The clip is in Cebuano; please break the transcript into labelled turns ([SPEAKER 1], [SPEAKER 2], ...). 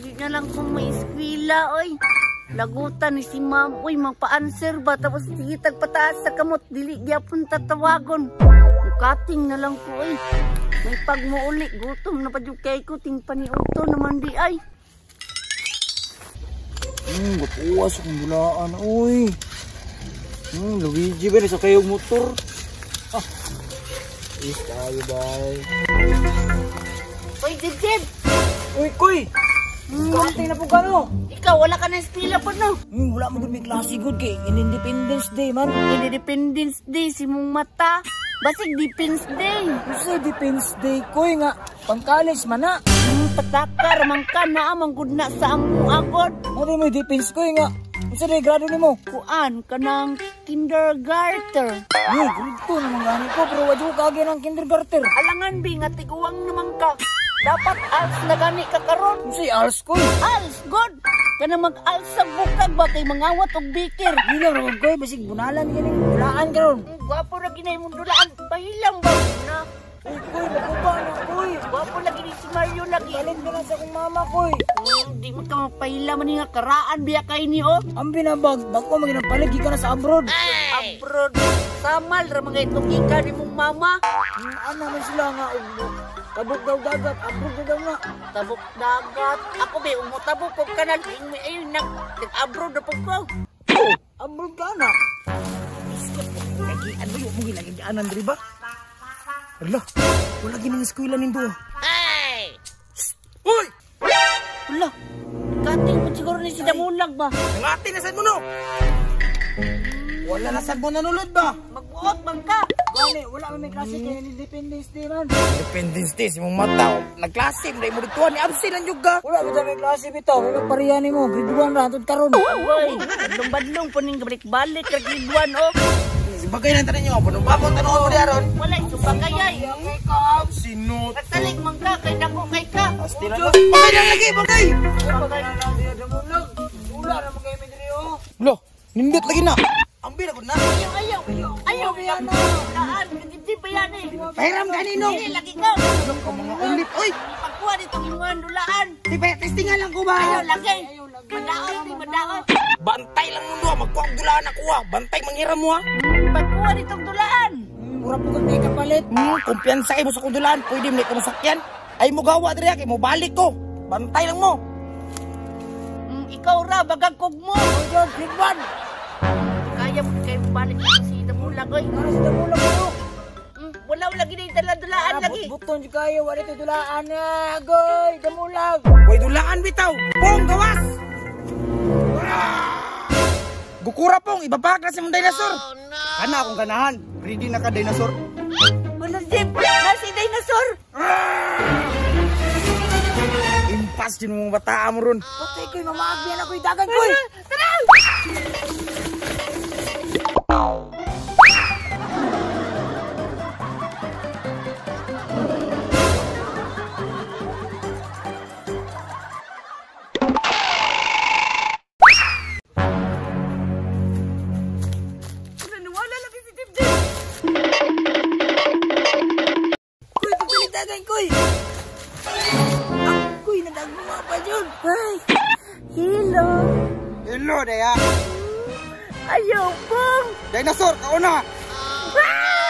[SPEAKER 1] Di na lang kung may eskwela, oy. Lagutan ni si ma'am, oy, magpa-answer ba? Tapos sige tagpataas sa kamot, dili gyapon tatawagon. Mukating na lang ko, oy. May pagmuuli, gutom na pa jud kay ko, ting paniudto naman di ay.
[SPEAKER 2] Gapuwas akong dulaan, oy. Luigi ba, nasa kayong motor. Ah, is tayo, bay.
[SPEAKER 1] Oy, Jib-Jib!
[SPEAKER 2] Uy, kuy! Kaantay na po ka, no?
[SPEAKER 1] Ikaw, wala ka na eskwela po, no?
[SPEAKER 2] Wala mo gud may klase gud kay Independence Day, man.
[SPEAKER 1] Independence Day, si mong mata. Basig Defense Day.
[SPEAKER 2] Usa Defense Day, kuy nga. Pang-college man na.
[SPEAKER 1] Patakar, man ka na, amang gud na sa among agod.
[SPEAKER 2] Ano mo defense, kuy nga? Usa day grado nimo?
[SPEAKER 1] Kuan, kanang kindergarten.
[SPEAKER 2] Uy, grade 2 naman gani ko, pero wa jud ko kaagi ng kindergarten.
[SPEAKER 1] Alangan bi nga tiguang naman ka. Dapat als na gani ka karon.
[SPEAKER 2] Unsay als, kuy?
[SPEAKER 1] Als, good. Kana mag-als sa bukag ba kay mangawat og bikir.
[SPEAKER 2] Dili ra kuy, basig bunalan gani, dulaan karon.
[SPEAKER 1] Gwapo ra ginay mong dulaan, pahilang ba na?
[SPEAKER 2] Uy, kuy, makuba na, kuy.
[SPEAKER 1] Gwapo lagi ni si Mario lagi.
[SPEAKER 2] Palit ka na sa akong mama, kuy.
[SPEAKER 1] Di man ka magpahila man nga karaan biya kay ni oh.
[SPEAKER 2] Ang binabag, bako maginapalit gikan na sa abroad.
[SPEAKER 1] Ay! Abroad. Samal ra mga itong gikan ni mong mama.
[SPEAKER 2] Ana man sila nga tabok daw dagat, abroad daw nga.
[SPEAKER 1] Tabok dagat. Ako be umutabok og kanal ayun nag-abroad na pud ko.
[SPEAKER 2] Oh, abroad ka na. Lagi ano yung mong ginagianan diri ba? Ala, wala gini ng eskwela nindo.
[SPEAKER 1] Ay!
[SPEAKER 2] Uy!
[SPEAKER 1] Wala. Kating mo siguro ni si Damulag ba?
[SPEAKER 2] Nangati na sad mo no. Wala na sad mo nanulod ba?
[SPEAKER 1] Magbuot man ka.
[SPEAKER 2] Gani, wala man may klase kay Independence Day man. Independence Day si mong mata. Nagklase mo dai mo dituan ni absent lang jud ka. Wala ba may klase bitaw? May magpareha nimo grade 1 ra antud karon.
[SPEAKER 1] Uy, badlong-badlong po ning balik-balik ra grade 1 oh.
[SPEAKER 2] Bagay lang tanan nyo, panubabong tanong mo di aron.
[SPEAKER 1] Wala subagayay.
[SPEAKER 2] Sinot.
[SPEAKER 1] Pagsalig man ka kay dako kay ka.
[SPEAKER 2] Bagay lang lagi, bagay. Bagay lang di Damulag. Wala ra magay mi diri oh. Lo, nindot lagi na. Ambil ako na.
[SPEAKER 1] Ayaw, ayaw. Ayaw, na. Daan, kadibdib ba yan eh?
[SPEAKER 2] Pahiram kanino?
[SPEAKER 1] Hindi, lagi ka.
[SPEAKER 2] Mga ulit, oy.
[SPEAKER 1] Pagkuha dito imuhan dulaan.
[SPEAKER 2] Di pa, testingan lang ko ba?
[SPEAKER 1] Ayaw, lagi. Madaot, di madaot.
[SPEAKER 2] Bantay lang mundo, magkuha ang dulaan ako ah. Bantay manghiram mo ah.
[SPEAKER 1] Pagkuha ditong dulaan.
[SPEAKER 2] Mura po kang di kapalit. Kumpiyansa kayo mo sa kong dulaan. Pwede mo na ikaw masakyan. Ay mo gawa diri kay mo balik ko. Bantay lang mo.
[SPEAKER 1] Ikaw ra, bagagkog mo.
[SPEAKER 2] Oy, grade 1.
[SPEAKER 1] Kaya mo kayo balik si Damulag oy.
[SPEAKER 2] Ano si Damulag oy?
[SPEAKER 1] Wala lagi na dala dulaan lagi.
[SPEAKER 2] Buton jud kayo, wala to dulaan na. Agoy, Damulag. Way dulaan bitaw. Pong gawas. Gukura pong ibabag na si mong dinosaur.
[SPEAKER 1] Oh, no.
[SPEAKER 2] Ana akong ganahan. Ready na ka dinosaur?
[SPEAKER 1] Wala Jim, na si dinosaur.
[SPEAKER 2] Impas din mong bata mo ron. Patay koy, mamaagbihan ako'y dagan koy.
[SPEAKER 1] Tara!
[SPEAKER 2] Kuy, pagpalitagan, kuy! Kuy, nadagma pa yun!
[SPEAKER 1] Ay, hello!
[SPEAKER 2] Hello, Daya!
[SPEAKER 1] Ayaw, pong!
[SPEAKER 2] Dinosaur, kauna!
[SPEAKER 1] Ah!